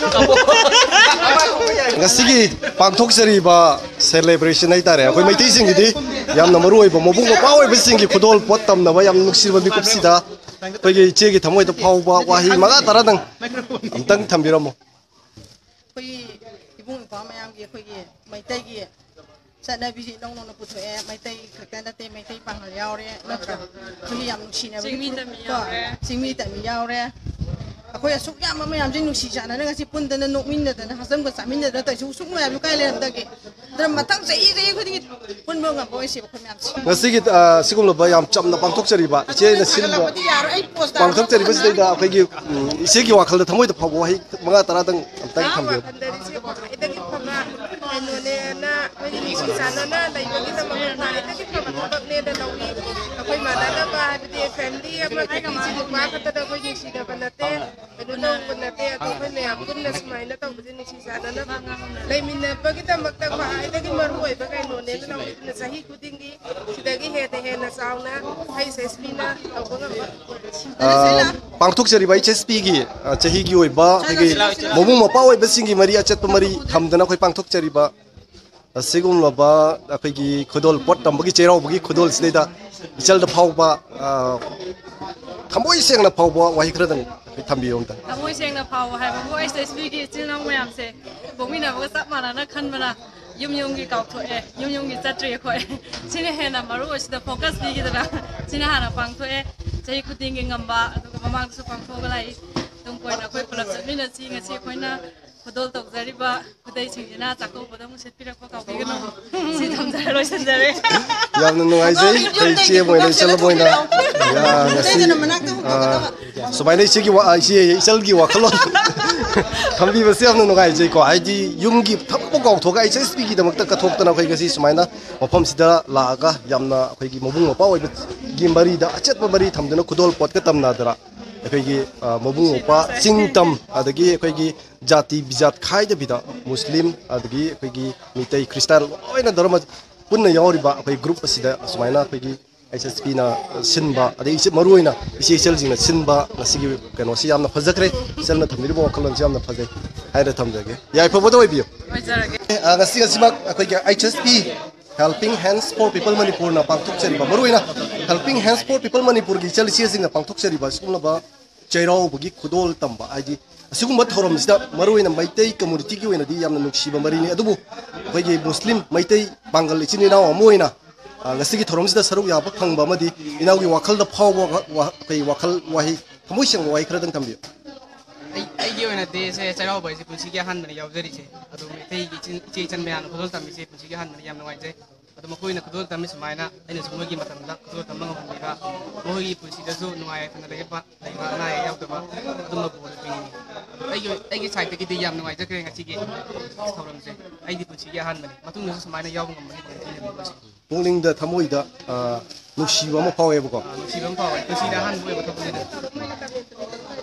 ꯉꯁꯤꯒꯤ ꯄꯥꯡꯊꯣꯛꯆꯔꯤꯕ celebration ꯍꯥꯏꯇꯥꯔꯦ, ꯑꯩꯈꯣꯏ ꯃꯩꯇꯩꯁꯤꯡꯒꯤꯗꯤ ꯌꯥꯝꯅ ꯃꯔꯨ ꯑꯣꯏꯕ, ꯃꯕꯨꯡ ꯃꯧꯄ꯭ꯋꯥ ꯑꯣꯏꯕꯁꯤꯡꯒꯤ ꯈꯨꯗꯣꯜ ꯄꯣꯠ ꯇꯝꯅꯕ ꯌꯥꯝꯅ ꯅꯨꯡꯁꯤꯕ ꯃꯤꯀꯨꯞꯁꯤꯗ ꯑꯩꯈꯣꯏꯒꯤ ꯏꯆꯦꯒꯤ ꯊꯃꯣꯏꯗ ꯐꯥꯎꯕ ꯋꯥꯍꯩ ꯃꯉꯥ ꯇꯔꯥꯗꯪ ꯑꯝꯇꯪ ꯊꯝꯕꯤꯔꯝꯃꯣ꯫ ꯑꯩꯈꯣꯏꯒꯤ ꯏꯕꯨꯡ ꯏꯄ꯭ꯋꯥ ꯃꯌꯥꯝꯒꯤ ꯑꯩꯈꯣꯏꯒꯤ ꯃꯩꯇꯩꯒꯤ ꯆꯠꯅꯕꯤꯁꯤ ꯏꯅꯧ ꯅꯧꯅ ꯄꯨꯊꯣꯛꯑꯦ꯫ ꯃꯩꯇꯩ ꯈꯛꯇ ꯅꯠꯇꯦ, ꯃꯩꯇꯩ ꯄꯥꯉꯜ ꯌꯥꯎꯔꯦ, ꯅꯠꯇ꯭ꯔꯥ? ꯑꯩꯈꯣꯏꯒꯤ ꯌꯥꯝ ꯅꯨꯡꯁꯤꯅꯕꯒꯤ ꯆꯤꯡꯃꯤ ꯇꯝꯃꯤ group ꯀꯣ, ꯌꯥꯎꯔꯦ꯫ ꯆꯤꯡꯃꯤ ꯇꯝꯃꯤ ꯌꯥꯎꯔꯦ꯫ ꯑꯩꯈꯣꯏ ꯑꯁꯨꯛ ꯌꯥꯝꯕ ꯃꯌꯥꯝꯁꯦ ꯅꯨꯡꯁꯤ ꯆꯥꯟꯅꯅ ꯉꯁꯤ ꯄꯨꯟꯗꯅ ꯅꯣꯛꯃꯤꯟꯅꯗꯅ ꯍꯛꯆꯝꯒ ꯆꯥꯃꯤꯟꯅꯗꯅ ꯇꯧꯔꯤꯁꯤ ꯁꯨꯛ ꯅꯨꯡꯉꯥꯏꯕ ꯀꯥꯏ ꯂꯩꯔꯝꯗꯒꯦ? ꯑꯗꯨꯅ ꯃꯊꯪ ꯆꯍꯤ ꯆꯍꯤ ꯈꯨꯗꯤꯡꯒꯤ ꯄꯨꯟꯕ ꯉꯝꯕ ꯑꯣꯏꯁꯦꯕ ꯑꯩꯈꯣꯏ ꯃꯌꯥꯝꯁꯦ꯫ ꯉꯁꯤꯒꯤ, ꯑ, ꯁꯤꯒꯨꯝꯂꯕ ꯌꯥꯝ ꯆꯝꯅ ꯄꯥꯡꯊꯣꯛꯆꯔꯤꯕ ꯏꯆꯦꯅ ꯁꯤꯟꯕ ꯊꯥꯒꯠꯂꯝꯕꯗꯤ ꯌꯥꯔꯣꯏ, ꯑꯩ post ꯇꯥꯔꯒ ꯄꯥꯡꯊꯣꯛꯆꯔꯤꯕꯁꯤꯗꯩꯗ ꯑꯩꯈꯣꯏꯒꯤ, ꯎꯝ, ꯏꯆꯦꯒꯤ ꯋꯥꯈꯜꯗ ꯊꯃꯣꯏꯗ ꯐꯥꯎꯕ ꯋꯥꯍꯩ ꯃꯉꯥ ꯇꯔꯥꯗꯪ ꯑꯝꯇꯪ ꯊꯝꯕꯤꯌꯨ꯫ ꯋꯥꯈꯜꯗꯗꯤ ꯁꯤ ꯈ꯭ꯋꯥꯏꯗꯒꯤ ꯐꯕ ꯀꯩꯅꯣꯅꯦꯅ ꯑꯩꯈꯣꯏꯒꯤ ꯅꯨꯡꯁꯤ ꯆꯥꯟꯅꯅ ꯂꯩꯕꯒꯤꯗꯃꯛꯇ ꯈ꯭ꯋꯥꯏꯗꯒꯤ ꯐꯕ ꯊꯕꯛꯅꯦꯅ ꯂꯧꯏ꯫ ꯑꯩꯈꯣꯏ ꯃꯥꯟꯅꯗꯕ ꯍꯥꯏꯕꯗꯤ family ꯑꯃꯗꯒꯤ ꯏꯆꯤꯟ ꯅꯨꯄꯥ ꯈꯛꯇꯗ ꯑꯩꯈꯣꯏ ꯅꯨꯡꯁꯤꯅꯕ ꯅꯠꯇꯦ, ꯀꯩꯅꯣ ꯇꯧꯕ ꯅꯠꯇꯦ꯫ ꯑꯗꯣ ꯑꯩꯈꯣꯏ ꯃꯌꯥꯝ ꯄꯨꯟꯅ ꯁꯨꯃꯥꯏꯅ ꯇꯧꯕꯁꯦ ꯅꯨꯡꯁꯤ ꯆꯥꯟꯅꯅ ꯂꯩꯃꯤꯟꯅꯕꯒꯤꯗꯃꯛꯇ ꯈ꯭ꯋꯥꯏꯗꯒꯤ ꯃꯔꯨ ꯑꯣꯏꯕ ꯀꯩꯅꯣꯅꯦꯅ ꯂꯧꯏ꯫ ꯑꯗꯨꯅ ꯆꯍꯤ ꯈꯨꯗꯤꯡꯒꯤ ꯁꯤꯗꯒꯤ ꯍꯦꯟꯅ ꯍꯦꯟꯅ ꯆꯥꯎꯅ ꯑꯩꯁ ꯑꯦꯁ ꯄꯤꯅ ꯇꯧꯕ ꯉꯝꯕ꯫ ꯑ, ꯄꯥꯡꯊꯣꯛꯆꯔꯤꯕ ꯑꯩꯆ ꯑꯦꯁ ꯄꯤꯒꯤ, ꯑ, ꯆꯍꯤꯒꯤ ꯑꯣꯏꯕ ꯑꯩꯈꯣꯏꯒꯤ ꯃꯕꯨꯡ ꯃꯧꯄ꯭ꯋꯥ ꯑꯣꯏꯕꯁꯤꯡꯒꯤ ꯃꯔꯤ ꯑꯆꯦꯠꯄ ꯃꯔꯤ ꯊꯝꯗꯅ ꯑꯩꯈꯣꯏ ꯄꯥꯡꯊꯣꯛꯆꯔꯤꯕ ꯑꯁꯤꯒꯨꯝꯂꯕ ꯑꯩꯈꯣꯏꯒꯤ ꯈꯨꯗꯣꯜ ꯄꯣꯠ ꯇꯝꯕꯒꯤ ꯆꯩꯔꯥꯎꯕꯒꯤ ꯈꯨꯗꯣꯜꯁꯤꯗꯩꯗ ꯏꯆꯜꯗ ꯐꯥꯎꯕ, ꯑ, ꯊꯃꯣꯏ ꯁꯦꯡꯅ ꯐꯥꯎꯕ ꯋꯥꯍꯩ ꯈꯔꯗꯪ ꯑꯩꯈꯣꯏ ꯊꯝꯕꯤꯌꯨ ꯑꯝꯇ꯫ ꯊꯃꯣꯏ ꯁꯦꯡꯅ ꯐꯥꯎꯕ ꯍꯥꯏꯕꯕꯨ ꯑꯩꯆ ꯑꯦꯁ ꯄꯤꯒꯤ ꯏꯆꯤꯜ ꯏꯅꯥꯎ ꯃꯌꯥꯝꯁꯦ ꯄꯣꯛꯃꯤꯟꯅꯕꯒ ꯆꯞ ꯃꯥꯟꯅꯅ ꯈꯟꯕꯅ ꯌꯨꯝ ꯌꯨꯝꯒꯤ ꯀꯥꯎꯊꯣꯛꯑꯦ, ꯌꯨꯝ ꯌꯨꯝꯒꯤ ꯆꯠꯇ꯭ꯔꯤ ꯑꯩꯈꯣꯏ꯫ ꯁꯤꯅ ꯍꯦꯟꯅ ꯃꯔꯨ ꯑꯣꯏꯁꯤꯗ ꯐꯣꯀꯁ ꯄꯤꯈꯤꯗꯅ ꯁꯤꯅ ꯍꯥꯟꯅ ꯄꯥꯡꯊꯣꯛꯑꯦ꯫ ꯆꯍꯤ ꯈꯨꯗꯤꯡꯒꯤ ꯉꯝꯕ, ꯑꯗꯨꯒ ꯃꯃꯥꯡꯗꯁꯨ ꯄꯥꯡꯊꯣꯛꯑꯒ ꯂꯥꯛꯏ꯫ ꯇꯨꯡ ꯀꯣꯏꯅ ꯑꯩꯈꯣꯏ ꯄꯨꯂꯞ ꯆꯠꯃꯤꯟꯅꯁꯤ꯫ ꯉꯁꯤ ꯑꯩꯈꯣꯏꯅ ꯈꯨꯗꯣꯜ ꯇꯧꯖꯔꯤꯕ ꯈꯨꯗꯩꯁꯤꯡꯁꯤꯅ ꯆꯥꯛꯀꯧꯕꯗ ꯑꯃꯨꯛ ꯁꯦꯠꯄꯤꯔꯛꯄ ꯀꯥꯎꯕꯤꯒꯅꯨ꯫ ꯁꯤ ꯊꯝꯖꯔ ꯂꯣꯏꯁꯤꯟꯖꯔꯦ꯫ ꯌꯥꯝꯅ ꯅꯨꯡꯉꯥꯏꯖꯩ꯫ ꯑꯩꯈꯣꯏ ꯏꯆꯦ ꯑꯃ ꯑꯣꯏꯅ, ꯏꯆꯜ ꯑꯃ ꯑꯣꯏꯅ꯫ ꯌꯥ, ꯉꯁꯤ, ꯑꯥ, ꯁꯨꯃꯥꯏꯅ ꯏꯆꯦꯒꯤ ꯋꯥ-, ꯏꯆꯦ, ꯏꯆꯜꯒꯤ ꯋꯥꯈꯜꯂꯣꯟ ꯊꯝꯕꯤꯕꯁꯦ ꯌꯥꯝꯅ ꯅꯨꯡꯉꯥꯏꯖꯩꯀꯣ꯫ ꯍꯥꯏꯗꯤ ꯌꯨꯝꯒꯤ ꯊꯕꯛꯄꯨ ꯀꯥꯎꯊꯣꯛꯑꯒ ꯑꯩꯆ ꯑꯦꯁ ꯄꯤꯒꯤꯗꯃꯛꯇ ꯀꯠꯊꯣꯛꯇꯅ ꯑꯩꯈꯣꯏ ꯉꯁꯤ ꯁꯨꯃꯥꯏꯅ ꯃꯐꯝꯁꯤꯗ ꯂꯥꯛꯑꯒ ꯌꯥꯝꯅ ꯑꯩꯈꯣꯏꯒꯤ ꯃꯕꯨꯡ ꯃꯧꯄ꯭ꯋꯥ ꯑꯣꯏꯕꯒꯤ ꯃꯔꯤꯗ ꯑꯆꯦꯠꯄ ꯃꯔꯤ ꯊꯝꯗꯨꯅ ꯈꯨꯗꯣꯜ ꯄꯣꯠꯀ ꯇꯝꯅꯗꯅ ꯑꯩꯈꯣꯏꯒꯤ, ꯑ, ꯃꯕꯨꯡ ꯃꯧꯄ꯭ꯋꯥ ꯆꯤꯡ ꯇꯝ ꯑꯗꯒꯤ ꯑꯩꯈꯣꯏꯒꯤ ꯖꯥꯇꯤ ꯕꯤꯖꯥꯠ ꯈꯥꯏꯗꯕꯤꯗ ꯃꯨꯁꯂꯤꯝ ꯑꯗꯒꯤ ꯑꯩꯈꯣꯏꯒꯤ ꯃꯤꯇꯩ ꯈ꯭ꯔꯤꯁꯇꯥꯟ ꯂꯣꯏꯅ ꯙꯔꯃ ꯄꯨꯟꯅ ꯌꯥꯎꯔꯤꯕ ꯑꯩꯈꯣꯏ ꯒ꯭ꯔꯨꯞ ꯑꯁꯤꯗ ꯑꯁꯨꯃꯥꯏꯅ ꯑꯩꯈꯣꯏꯒꯤ ꯑꯩꯆ ꯑꯦꯁ ꯄꯤꯅ ꯁꯤꯟꯕ, ꯑꯗꯩ ꯏꯆꯦ-, ꯃꯔꯨꯑꯣꯏꯅ ꯏꯆꯦ ꯏꯆꯜꯁꯤꯡꯅ ꯁꯤꯟꯕ ꯉꯁꯤꯒꯤ ꯀꯩꯅꯣꯁꯤ ꯌꯥꯝꯅ ꯐꯖꯈ꯭ꯔꯦ꯫ ꯏꯆꯜꯅ ꯊꯝꯕꯤꯔꯤꯕ ꯋꯥꯈꯜꯂꯣꯟꯁꯤ ꯌꯥꯝꯅ ꯐꯖꯩ ꯍꯥꯏꯅ ꯊꯝꯖꯒꯦ꯫ ꯌꯥꯏꯐꯕꯗ ꯑꯣꯏꯕꯤꯌꯨ꯫ ꯑꯣꯏꯖꯔꯒꯦ꯫ ꯑ, ꯉꯁꯤ, ꯉꯁꯤꯃꯛ ꯑꯩꯈꯣꯏꯒꯤ H S P Helping Hands for People ꯃꯅꯤꯄꯨꯔꯅ ꯄꯥꯡꯊꯣꯛꯆꯔꯤꯕ, ꯃꯔꯨꯑꯣꯏꯅ Helping Hands for People ꯃꯅꯤꯄꯨꯔꯒꯤ ꯏꯆꯜ ꯏꯆꯦꯁꯤꯡꯅ ꯄꯥꯡꯊꯣꯛꯆꯔꯤꯕ ꯑꯁꯤꯒꯨꯝꯂꯕ ꯆꯩꯔꯥꯎꯕꯒꯤ ꯈꯨꯗꯣꯜ ꯇꯝꯕ, ꯍꯥꯏꯗꯤ ꯑꯁꯤꯒꯨꯝꯕ ꯊꯧꯔꯝꯁꯤꯗ ꯃꯔꯨꯑꯣꯏꯅ ꯃꯩꯇꯩ ꯀꯝꯃꯨꯅꯤꯇꯤꯒꯤ ꯑꯣꯏꯅꯗꯤ ꯌꯥꯝꯅ ꯅꯨꯡꯁꯤꯕ ꯃꯔꯤꯅꯤ꯫ ꯑꯗꯨꯕꯨ ꯑꯩꯈꯣꯏꯒꯤ ꯃꯨꯁꯂꯤꯝ ꯃꯩꯇꯩ ꯄꯥꯡꯒꯜ ꯏꯆꯤꯟ ꯏꯅꯥꯎ ꯑꯃ ꯑꯣꯏꯅ, ꯑ, ꯉꯁꯤꯒꯤ ꯊꯧꯔꯝꯁꯤꯗ ꯁꯔꯨꯛ ꯌꯥꯕ ꯐꯪꯕ ꯑꯃꯗꯤ ꯏꯅꯥꯎꯒꯤ ꯋꯥꯈꯜꯗ ꯐꯥꯎꯕ ꯋꯥ-, ꯋꯥ-, ꯑꯩꯈꯣꯏ ꯋꯥꯈꯜ ꯋꯥꯍꯩ, ꯊꯃꯣꯏ ꯁꯦꯡꯕ ꯋꯥꯍꯩ ꯈꯔꯗꯪ ꯊꯝꯕꯤꯌꯨ꯫ ꯑꯩ, ꯑꯩꯒꯤ ꯑꯣꯏꯅꯗꯤ ꯁꯦ ꯆꯩꯔꯥꯎꯕ ꯍꯥꯏꯁꯦ ꯄꯨꯟꯁꯤꯒꯤ ꯑꯍꯥꯟꯕꯅꯤ ꯌꯥꯎꯖꯔꯤꯁꯦ꯫ ꯑꯗꯣ ꯃꯩꯇꯩꯒꯤ ꯏꯆꯤꯟ, ꯏꯆꯦ ꯏꯆꯟ ꯃꯌꯥꯝꯅ ꯈꯨꯗꯣꯜ ꯇꯝꯃꯤꯁꯦ ꯄꯨꯟꯁꯤꯒꯤ ꯑꯍꯥꯟꯕꯅꯤ, ꯌꯥꯝ ꯅꯨꯡꯉꯥꯏꯖꯩ꯫ ꯑꯗꯣ ꯃꯈꯣꯏꯅ ꯈꯨꯗꯣꯜ ꯇꯝꯃꯤ ꯁꯨꯃꯥꯏꯅ ꯑꯩꯅꯁꯨ ꯃꯣꯏꯒꯤ ꯃꯇꯝꯗ ꯈꯨꯗꯣꯜ ꯇꯝꯕ ꯉꯝꯍꯟꯕꯤꯕ, ꯃꯈꯣꯏꯒꯤ ꯄꯨꯟꯁꯤꯗꯁꯨ ꯅꯨꯡꯉꯥꯏ ꯌꯥꯏꯐꯅ ꯂꯩꯕ, ꯂꯩꯕ ꯑꯅꯥ ꯑꯌꯦꯛ ꯌꯥꯎꯗꯕ ꯑꯗꯨꯝꯕ ꯕꯣꯔ ꯄꯤꯅꯤꯡꯉꯤ꯫ ꯑꯗꯣ ꯑꯩꯒꯤ, ꯑꯩꯒꯤ ꯁꯥꯏꯠꯇꯒꯤꯗꯤ ꯌꯥꯝ ꯅꯨꯡꯉꯥꯏꯖꯈ꯭ꯔꯦ ꯉꯁꯤꯒꯤ ꯊꯧꯔꯝꯁꯦ꯫ ꯑꯩꯗꯤ ꯄꯨꯟꯁꯤꯒꯤ ꯑꯍꯥꯟꯕꯅꯤ, ꯃꯇꯨꯡꯗꯁꯨ ꯁꯨꯃꯥꯏꯅ ꯌꯥꯎꯕ ꯉꯝꯕꯒꯤ ꯈꯨꯗꯣꯡꯊꯤꯖꯔꯤ꯫ ꯄꯨꯛꯅꯤꯡꯗ, ꯊꯃꯣꯏꯗ, ꯑ, ꯅꯨꯡꯁꯤꯕ ꯑꯃ ꯐꯥꯎꯋꯦꯕꯀꯣ꯫ ꯑ, ꯅꯨꯡꯁꯤꯕ ꯑꯃ ꯐꯥꯎꯋꯦ꯫ ꯄꯨꯟꯁꯤꯗ ꯑꯍꯥꯟꯕ ꯑꯣꯏꯕ ꯊꯕꯛꯅꯤꯅ꯫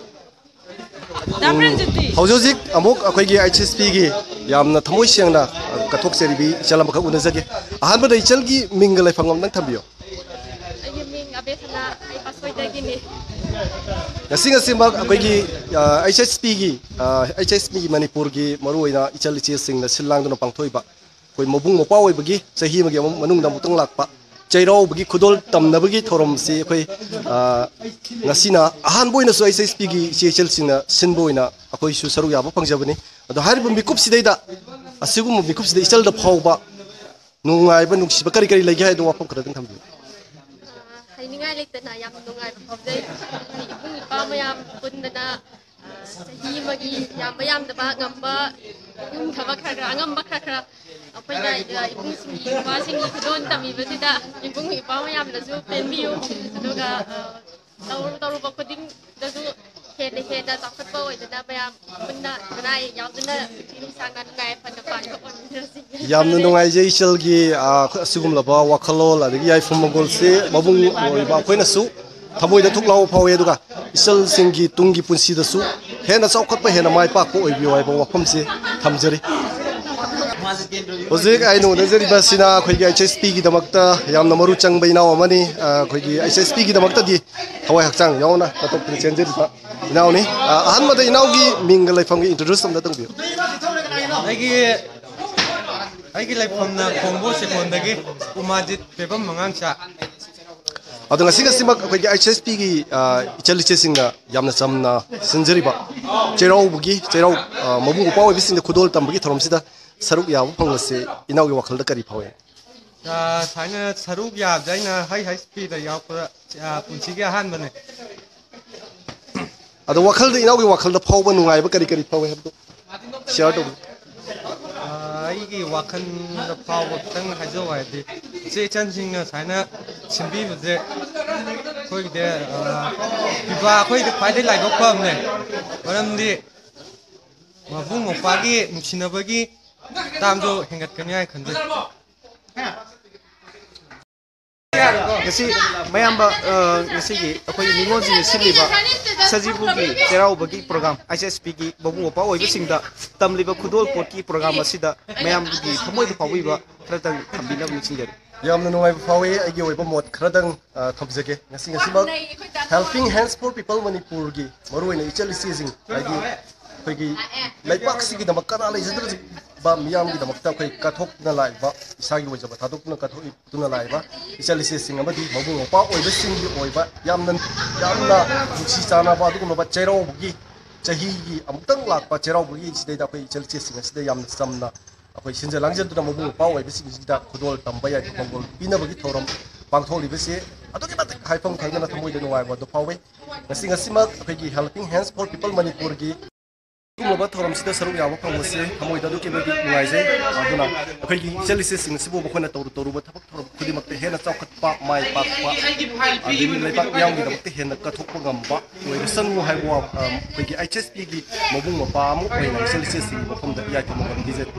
ꯗꯥ ꯄ꯭ꯔꯦꯝꯖꯤꯠꯇꯤ? ꯍꯧꯖꯤꯛ ꯍꯧꯖꯤꯛ ꯑꯃꯨꯛ ꯑꯩꯈꯣꯏꯒꯤ ꯑꯩꯆ ꯑꯦꯁ ꯄꯤꯒꯤ ꯌꯥꯝꯅ ꯊꯃꯣꯏ ꯁꯦꯡꯅ, ꯑ, ꯀꯠꯊꯣꯛꯆꯔꯤꯕꯤ ꯏꯆꯜ ꯑꯃꯈꯛ ꯎꯅꯖꯒꯦ꯫ ꯑꯍꯥꯟꯕꯗ ꯏꯆꯜꯒꯤ ꯃꯤꯡꯒ ꯂꯩꯐꯝ ꯑꯝꯇꯪ ꯊꯝꯕꯤꯌꯨ꯫ ꯑꯕꯦꯁꯅ ꯑꯩ ꯄꯥꯁꯣꯏꯗꯒꯤꯅꯤ꯫ ꯉꯁꯤ ꯉꯁꯤꯃꯛ ꯑꯩꯈꯣꯏꯒꯤ ꯑꯩꯆ ꯑꯦꯁ ꯄꯤꯒꯤ ꯑꯩꯆ ꯑꯦꯁ ꯄꯤꯒꯤ ꯃꯅꯤꯄꯨꯔꯒꯤ ꯃꯔꯨꯑꯣꯏꯅ ꯏꯆꯜ ꯏꯆꯦꯁꯤꯡꯅ ꯁꯤꯜ ꯂꯥꯡꯗꯨꯅ ꯄꯥꯡꯊꯣꯛꯏꯕ ꯑꯩꯈꯣꯏ ꯃꯕꯨꯡ ꯃꯧꯄ꯭ꯋꯥ ꯑꯣꯏꯕꯒꯤ ꯆꯍꯤ ꯑꯃꯒꯤ ꯑꯃꯨꯛ ꯃꯅꯨꯡꯗ ꯑꯃꯨꯛꯇꯪ ꯂꯥꯛꯄ ꯆꯩꯔꯥꯎꯕꯒꯤ ꯈꯨꯗꯣꯜ ꯇꯝꯅꯕꯒꯤ ꯊꯧꯔꯝꯁꯤ ꯑꯩꯈꯣꯏ, ꯑ, ꯉꯁꯤꯅ ꯑꯍꯥꯟꯕ ꯑꯣꯏꯅꯁꯨ ꯑꯩꯆ ꯑꯦꯁ ꯄꯤꯒꯤ ꯏꯆꯦ ꯏꯆꯜꯁꯤꯡꯅ ꯁꯤꯟꯕ ꯑꯣꯏꯅ ꯑꯩꯈꯣꯏꯁꯨ ꯁꯔꯨꯛ ꯌꯥꯕ ꯐꯪꯖꯕꯅꯤ꯫ ꯑꯗꯣ ꯍꯥꯏꯔꯤꯕ ꯃꯤꯀꯨꯞꯁꯤꯗꯩꯗ, ꯑꯁꯤꯒꯨꯝꯕ ꯃꯤꯀꯨꯞꯁꯤꯗ ꯏꯆꯜꯗ ꯐꯥꯎꯕ ꯅꯨꯡꯉꯥꯏꯕ, ꯅꯨꯡꯁꯤꯕ ꯀꯔꯤ ꯀꯔꯤ ꯂꯩꯒꯦ ꯍꯥꯏꯗꯣ ꯋꯥꯐꯝ ꯈꯔꯗꯪ ꯊꯝꯕꯤꯌꯨ꯫ ꯑ, ꯍꯥꯏꯅꯤꯡꯉꯥꯏ ꯂꯩꯇꯅ ꯌꯥꯝ ꯅꯨꯡꯉꯥꯏꯕ ꯐꯥꯎꯖꯩ꯫ ꯏꯕꯨꯡ ꯏꯄ꯭ꯋꯥ ꯃꯌꯥꯝ ꯄꯨꯟꯗꯅ, ꯑ, ꯆꯍꯤ ꯑꯃꯒꯤ ꯌꯥꯝꯕ ꯌꯥꯝꯗꯕ, ꯉꯝꯕ ꯉꯝꯗꯕ ꯈꯔ ꯈꯔ, ꯑꯉꯝꯕ ꯈꯔ ꯈꯔ ꯑꯩꯈꯣꯏꯅ, ꯑ, ꯏꯕꯨꯡꯁꯤꯡꯒꯤ, ꯏꯄ꯭ꯋꯥꯁꯤꯡꯒꯤ ꯈꯨꯗꯣꯜ ꯇꯝꯕꯤꯕꯁꯤꯗ ꯏꯕꯨꯡ ꯏꯄ꯭ꯋꯥ ꯃꯌꯥꯝꯅꯁꯨ ꯄꯦꯟꯕꯤꯌꯨ꯫ ꯑꯗꯨꯒ, ꯑ, ꯇꯧꯔꯨ ꯇꯧꯔꯨꯕ ꯈꯨꯗꯤꯡꯗꯁꯨ ꯍꯦꯟꯅ ꯍꯦꯟꯅ ꯆꯥꯎꯈꯠꯄ ꯑꯣꯏꯗꯅ ꯃꯌꯥꯝ ꯄꯨꯟꯅ ꯈꯨꯟꯅꯥꯏ ꯌꯥꯎꯗꯨꯅ ꯅꯨꯡꯁꯤ ꯅꯨꯡꯁꯥꯡꯅ ꯅꯨꯡꯉꯥꯏ ꯌꯥꯏꯐꯅ ꯄꯥꯟꯕ ꯑꯣꯏꯃꯤꯟꯅꯁꯤ꯫ ꯌꯥꯝꯅ ꯅꯨꯡꯉꯥꯏꯖꯩ ꯏꯆꯜꯒꯤ, ꯑ, ꯑꯁꯤꯒꯨꯝꯂꯕ ꯋꯥꯈꯜꯂꯣꯟ ꯑꯗꯒꯤ ꯌꯥꯏꯐ ꯃꯪꯒꯣꯜꯁꯦ ꯃꯕꯨꯡ ꯑꯣꯏꯕ ꯑꯩꯈꯣꯏꯅꯁꯨ ꯊꯃꯣꯏꯗ ꯊꯨꯛ ꯂꯥꯎꯕ ꯐꯥꯎꯏ꯫ ꯑꯗꯨꯒ ꯏꯆꯜꯁꯤꯡꯒꯤ ꯇꯨꯡꯒꯤ ꯄꯨꯟꯁꯤꯗꯁꯨ ꯍꯦꯟꯅ ꯆꯥꯎꯈꯠꯄ, ꯍꯦꯟꯅ ꯃꯥꯏ ꯄꯥꯛꯄ ꯑꯣꯏꯕꯤꯌꯨ ꯍꯥꯏꯕ ꯋꯥꯐꯝꯁꯦ ꯊꯝꯖꯔꯤ꯫ ꯍꯧꯖꯤꯛ ꯑꯩꯅ ꯎꯅꯖꯔꯤꯕꯁꯤꯅ ꯑꯩꯈꯣꯏꯒꯤ ꯑꯩꯆ ꯑꯦꯁ ꯄꯤꯒꯤꯗꯃꯛꯇ ꯌꯥꯝꯅ ꯃꯔꯨ ꯆꯪꯕ ꯏꯅꯥꯎ ꯑꯃꯅꯤ꯫ ꯑ, ꯑꯩꯈꯣꯏꯒꯤ ꯑꯩꯆ ꯑꯦꯁ ꯄꯤꯒꯤꯗꯃꯛꯇꯗꯤ ꯊꯋꯥꯏ ꯍꯛꯆꯥꯡ ꯌꯥꯎꯅ ꯀꯠꯊꯣꯛꯇꯨꯅ ꯆꯦꯟꯖꯔꯤꯕ ꯏꯅꯥꯎꯅꯤ꯫ ꯑ, ꯑꯍꯥꯟꯕꯗ ꯏꯅꯥꯎꯒꯤ ꯃꯤꯡꯒ ꯂꯩꯐꯝꯒ introduce ꯑꯝꯇ ꯇꯧꯕꯤꯌꯨ꯫ ꯑꯩꯒꯤ, ꯑꯩꯒꯤ ꯂꯩꯐꯝꯅ ꯈꯣꯡꯕꯣ ꯆꯦꯛꯀꯣꯟꯗꯒꯤ ꯎꯃꯥꯖꯤꯠ ꯄꯦꯕꯝ ꯃꯉꯥꯡꯆꯥ꯫ ꯑꯗꯣ ꯉꯁꯤ ꯉꯁꯤꯃꯛ ꯑꯩꯈꯣꯏꯒꯤ ꯑꯩꯆ ꯑꯦꯁ ꯄꯤꯒꯤ, ꯑ, ꯏꯆꯜ ꯏꯆꯦꯁꯤꯡꯅ ꯌꯥꯝꯅ ꯆꯝꯅ ꯁꯤꯟꯖꯔꯤꯕ ꯆꯩꯔꯥꯎꯕꯒꯤ, ꯆꯩꯔꯥꯎ, ꯑ, ꯃꯕꯨꯡ ꯃꯧꯄ꯭ꯋꯥ ꯑꯣꯏꯕꯁꯤꯡꯗ ꯈꯨꯗꯣꯜ ꯇꯝꯕꯒꯤ ꯊꯧꯔꯝꯁꯤꯗ ꯁꯔꯨꯛ ꯌꯥꯕ ꯐꯪꯕꯁꯦ ꯏꯅꯥꯎꯒꯤ ꯋꯥꯈꯜꯗ ꯀꯔꯤ ꯐꯥꯎꯏ? ꯑ, ꯁꯨꯃꯥꯏꯅ ꯁꯔꯨꯛ ꯌꯥꯕꯁꯦ ꯑꯩꯅ ꯍꯩ ꯍꯩꯁ ꯄꯤꯗ ꯌꯥꯎꯔꯛꯄꯗ, ꯑ, ꯄꯨꯟꯁꯤꯒꯤ ꯑꯍꯥꯟꯕꯅꯦ꯫ ꯑꯗꯣ ꯋꯥꯈꯜꯗ, ꯏꯅꯥꯎꯒꯤ ꯋꯥꯈꯜꯗ ꯐꯥꯎꯕ ꯅꯨꯡꯉꯥꯏꯕ ꯀꯔꯤ ꯀꯔꯤ ꯐꯥꯎꯏ ꯍꯥꯏꯕꯗꯣ share ꯇꯧꯕꯤꯌꯨ꯫ ꯑ, ꯑꯩꯒꯤ ꯋꯥꯈꯜꯗ ꯐꯥꯎꯕ ꯈꯤꯇꯪ ꯍꯥꯏꯖꯧ ꯍꯥꯏꯔꯗꯤ, ꯏꯆꯦ ꯏꯆꯟꯁꯤꯡꯅ ꯁꯨꯃꯥꯏꯅ ꯁꯤꯟꯕꯤꯕꯁꯦ ꯑꯩꯈꯣꯏꯒꯤꯗꯤ, ꯑ, ꯏꯄꯥ ꯑꯩꯈꯣꯏꯗꯤ ꯈ꯭ꯋꯥꯏꯗꯒꯤ ꯂꯥꯏꯕꯛ ꯐꯕꯅꯦ꯫ ꯃꯔꯝꯗꯤ ꯃꯕꯨꯡ ꯃꯧꯄ꯭ꯋꯥꯒꯤ ꯅꯨꯡꯁꯤꯅꯕꯒꯤ ꯇꯥꯝꯗꯣ ꯍꯦꯟꯒꯠꯀꯅꯤ ꯍꯥꯏꯅ ꯈꯟꯖꯩ꯫ ꯉꯁꯤ ꯃꯌꯥꯝꯕ, ꯑ, ꯉꯁꯤꯒꯤ ꯑꯩꯈꯣꯏꯒꯤ ꯅꯤꯉꯣꯜꯁꯤꯡꯅ ꯁꯤꯜꯂꯤꯕ ꯁꯖꯤꯕꯨꯒꯤ ꯆꯩꯔꯥꯎꯕꯒꯤ program, ꯑꯩꯆ ꯑꯦꯁ ꯄꯤꯒꯤ ꯃꯕꯨꯡ ꯃꯧꯄ꯭ꯋꯥ ꯑꯣꯏꯕꯁꯤꯡꯗ ꯇꯝꯂꯤꯕ ꯈꯨꯗꯣꯜ ꯄꯣꯠꯀꯤ program ꯑꯁꯤꯗ ꯃꯌꯥꯝꯒꯤ ꯊꯃꯣꯏꯗ ꯐꯥꯎꯕꯤꯕ ꯈꯔꯇꯪ ꯊꯝꯕꯤꯅꯕ ꯅꯤꯡꯁꯤꯡꯖꯔꯤ꯫ ꯌꯥꯝꯅ ꯅꯨꯡꯉꯥꯏꯕ ꯐꯥꯎꯏ꯫ ꯑꯩꯒꯤ ꯑꯣꯏꯕ ꯃꯣꯠ ꯈꯔꯗꯪ ꯑ, ꯊꯝꯖꯒꯦ꯫ ꯉꯁꯤ ꯉꯁꯤꯃꯛ Helping Hands for People ꯃꯅꯤꯄꯨꯔꯒꯤ ꯃꯔꯨꯑꯣꯏꯅ ꯏꯆꯜ ꯏꯆꯦꯁꯤꯡ, ꯍꯥꯏꯗꯤ ꯑꯩꯈꯣꯏꯒꯤ ꯂꯩꯕꯥꯛꯁꯤꯒꯤꯗꯃꯛ ꯀꯅꯥ ꯂꯩꯖꯗ꯭ꯔꯕ ꯃꯤꯌꯥꯝꯒꯤꯗꯃꯛꯇ ꯑꯩꯈꯣꯏ ꯀꯠꯊꯣꯛꯇꯨꯅ ꯂꯥꯛꯏꯕ, ꯏꯁꯥꯒꯤ ꯑꯣꯏꯖꯕ ꯊꯥꯗꯣꯛꯇꯨꯅ ꯀꯠꯊꯣꯛꯇꯨꯅ ꯂꯥꯛꯏꯕ ꯏꯆꯜ ꯏꯆꯦꯁꯤꯡ ꯑꯃꯗꯤ ꯃꯕꯨꯡ ꯃꯧꯄ꯭ꯋꯥ ꯑꯣꯏꯕꯁꯤꯡꯒꯤ ꯑꯣꯏꯕ ꯌꯥꯝꯅ, ꯌꯥꯝꯅ ꯅꯨꯡꯁꯤ ꯆꯥꯟꯅꯕ ꯑꯗꯨꯒꯨꯝꯂꯕ ꯆꯩꯔꯥꯎꯕꯒꯤ, ꯆꯍꯤꯒꯤ ꯑꯃꯨꯛꯇꯪ ꯂꯥꯛꯄ ꯆꯩꯔꯥꯎꯕꯒꯤ ꯁꯤꯗꯩꯗ ꯑꯩꯈꯣꯏ ꯏꯆꯜ ꯏꯆꯦꯁꯤꯡ ꯑꯁꯤꯗ ꯌꯥꯝꯅ ꯆꯝꯅ ꯑꯩꯈꯣꯏ ꯁꯤꯟꯖ ꯂꯥꯡꯖꯗꯨꯅ ꯃꯕꯨꯡ ꯃꯧꯄ꯭ꯋꯥ ꯑꯣꯏꯕꯁꯤꯡꯁꯤꯗ ꯈꯨꯗꯣꯜ ꯇꯝꯕ ꯌꯥꯏꯐ ꯃꯪꯒꯣꯜ ꯄꯤꯅꯕꯒꯤ ꯊꯧꯔꯝ ꯄꯥꯡꯊꯣꯛꯂꯤꯕꯁꯤ ꯑꯗꯨꯛꯀꯤ ꯃꯇꯤꯛ ꯍꯥꯏꯐꯝ ꯈꯪꯗꯅ ꯊꯃꯣꯏꯗ ꯅꯨꯡꯉꯥꯏꯕ ꯑꯗꯨ ꯐꯥꯎꯏ꯫ ꯉꯁꯤ ꯉꯁꯤꯃꯛ ꯑꯩꯈꯣꯏꯒꯤ Helping Hands for People ꯃꯅꯤꯄꯨꯔꯒꯤ ꯑꯗꯨꯒꯨꯝꯂꯕ ꯊꯧꯔꯝꯁꯤꯗ ꯁꯔꯨꯛ ꯌꯥꯕ ꯐꯪꯕꯁꯤ ꯊꯃꯣꯏꯗ ꯑꯗꯨꯛꯀꯤ ꯃꯇꯤꯛ ꯅꯨꯡꯉꯥꯏꯖꯩ꯫ ꯑꯗꯨꯅ ꯑꯩꯈꯣꯏꯒꯤ ꯏꯆꯜ ꯏꯆꯦꯁꯤꯡ ꯑꯁꯤꯕꯨ ꯃꯈꯣꯏꯅ ꯇꯧꯔꯨ ꯇꯧꯔꯨꯕ ꯊꯕꯛ ꯊꯧꯔꯝ ꯈꯨꯗꯤꯡꯃꯛꯇ ꯍꯦꯟꯅ ꯆꯥꯎꯈꯠꯄ, ꯃꯥꯏ ꯄꯥꯛꯄ, ꯑꯗꯒꯤ ꯂꯩꯕꯥꯛ ꯃꯤꯌꯥꯝꯒꯤꯗꯃꯛꯇ ꯍꯦꯟꯅ ꯀꯠꯊꯣꯛꯄ ꯉꯝꯕ ꯑꯣꯏꯔꯁꯅꯨ ꯍꯥꯏꯕ ꯋꯥ-, ꯑ, ꯑꯩꯈꯣꯏꯒꯤ ꯑꯩꯆ ꯑꯦꯁ ꯄꯤꯒꯤ ꯃꯕꯨꯡ ꯃꯧꯄ꯭ꯋꯥ ꯑꯃ ꯑꯣꯏꯅ ꯏꯆꯜ ꯏꯆꯦꯁꯤꯡꯒꯤ ꯃꯐꯝꯗ ꯌꯥꯏꯐ ꯃꯪꯒꯣꯜ ꯄꯤꯖꯔꯤ꯫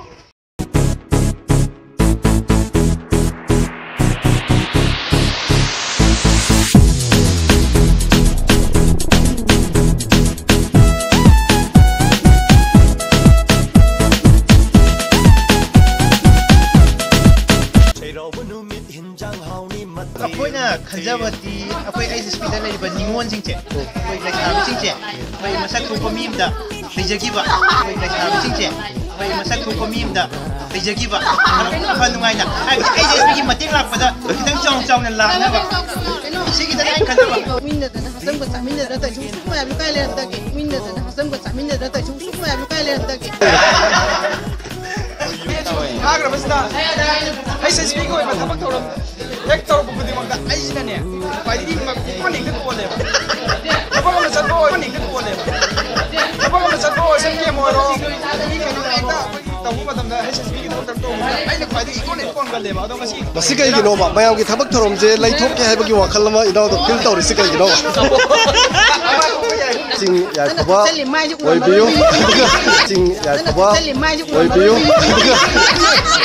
ꯑꯩꯈꯣꯏꯅ ꯈꯟꯖꯕꯗꯤ ꯑꯩꯈꯣꯏ ꯑꯩꯆ ꯑꯦꯁ ꯄꯤꯗ ꯂꯩꯔꯤꯕ ꯅꯤꯉꯣꯜꯁꯤꯡꯁꯦ, ꯑꯩꯈꯣꯏ ꯂꯩꯁꯥꯕꯤꯁꯤꯡꯁꯦ, ꯑꯩꯈꯣꯏ ꯃꯁꯛ ꯊꯣꯛꯄ ꯃꯤ ꯑꯃꯗ ꯍꯩꯖꯈꯤꯕ, ꯑꯩꯈꯣꯏ ꯂꯩꯁꯥꯕꯤꯁꯤꯡꯁꯦ, ꯑꯩꯈꯣꯏ ꯃꯁꯛ ꯊꯣꯛꯄ ꯃꯤ ꯑꯃꯗ ꯍꯩꯖꯈꯤꯕ, ꯈꯔ ꯐ ꯅꯨꯡꯉꯥꯏꯅ, ꯍꯥꯏꯕꯗꯤ ꯑꯩꯆ ꯑꯦꯁ ꯄꯤꯒꯤ ꯃꯇꯦꯡ ꯂꯥꯛꯄꯗ ꯈꯤꯇꯪ ꯆꯥꯎꯅ ꯆꯥꯎꯅ ꯂꯥꯛꯅꯕ, ꯁꯤꯒꯤꯗꯅ ꯑꯩꯅ ꯈꯟꯖꯕ꯫ ꯃꯤꯟꯅꯗꯅ ꯍꯛꯆꯥꯡꯒ ꯆꯥꯃꯤꯟꯅꯗꯅ ꯇꯧꯏꯁꯤ ꯎꯁꯨ ꯃꯌꯥꯝꯁꯨ ꯀꯥꯏ ꯂꯩꯔꯝꯗꯒꯦ? ꯃꯤꯟꯅꯗꯅ ꯍꯛꯆꯥꯡꯒ ꯆꯥꯃꯤꯟꯅꯗꯅ ꯇꯧꯏꯁꯤ ꯎꯁꯨ ꯃꯌꯥꯝꯁꯨ ꯀꯥꯏ ꯂꯩꯔꯝꯗꯒꯦ? ꯊꯥꯈ꯭ꯔꯕꯁꯤꯗ ꯑꯩꯆ ꯑꯦꯁ ꯄꯤꯒꯤ ꯑꯣꯏꯕ ꯊꯕꯛ ꯊꯧꯔꯝ ꯍꯦꯛ ꯇꯧꯔꯛꯄ ꯈꯨꯗꯤꯡꯃꯛꯇ ꯑꯩꯁꯤꯅꯅꯦ ꯈ꯭ꯋꯥꯏꯗꯒꯤ ꯃ-, ꯏꯀꯣꯟ ꯍꯦꯛꯇ ꯀꯣꯜꯂꯦꯕ꯫ ꯊꯕꯛ ꯑꯃ ꯆꯠꯄ ꯑꯣꯏꯔꯣ, ꯏꯀꯣꯟ ꯍꯦꯛꯇ ꯀꯣꯜꯂꯦꯕ꯫ ꯊꯕꯛ ꯑꯃ ꯆꯠꯄ ꯑꯣꯏꯔꯣ, ꯁꯦꯝ ꯀꯦꯝ ꯑꯣꯏꯔꯣ, ꯃꯤ ꯀꯩꯅꯣ ꯍꯦꯛꯇ ꯑꯩꯈꯣꯏꯒꯤ ꯇꯧꯕ ꯃꯇꯝꯗ ꯑꯩꯆ ꯑꯦꯁ ꯄꯤꯒꯤ ꯊꯕꯛ ꯇꯧꯕ ꯃꯇꯝꯗ ꯑꯩꯅ ꯈ꯭ꯋꯥꯏꯗꯒꯤ ꯏꯀꯣꯟ ꯍꯦꯛ ꯀꯣꯟꯒꯜꯂꯦꯕ꯫ ꯑꯗꯣ ꯉꯁꯤ ꯃꯁꯤ ꯀꯩꯒꯤꯅꯣꯕ? ꯃꯌꯥꯝꯒꯤ ꯊꯕꯛ ꯊꯧꯔꯝꯁꯦ ꯂꯩꯊꯣꯛꯀꯦ ꯍꯥꯏꯕꯒꯤ ꯋꯥꯈꯜ ꯑꯃ ꯏꯅꯥꯎꯗ ꯐꯤꯜ ꯇꯧꯔꯤꯁꯤ ꯀꯩꯒꯤꯅꯣꯕ? ꯆꯤꯡ ꯌꯥꯏꯐꯕ ꯑꯣꯏꯕꯤꯌꯨ꯫ ꯆꯤꯡ ꯌꯥꯏꯐꯕ ꯑꯣꯏꯕꯤꯌꯨ꯫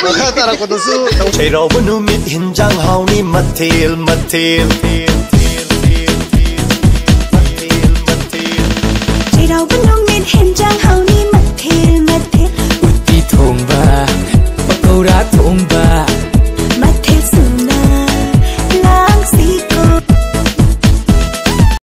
ꯃꯈꯥ ꯇꯥꯔꯛꯄꯗꯁꯨ ꯆꯩꯔꯥꯎꯕ ꯅꯨꯃꯤꯠ ꯍꯤꯟꯖꯥꯡ ꯍꯥꯎꯅꯤ ꯃꯊꯦꯜ ꯃꯊꯦꯜ꯫ ꯆꯩꯔꯥꯎꯕ ꯅꯨꯃꯤꯠ ꯍꯤꯟꯖꯥꯡ ꯍꯥꯎꯅꯤ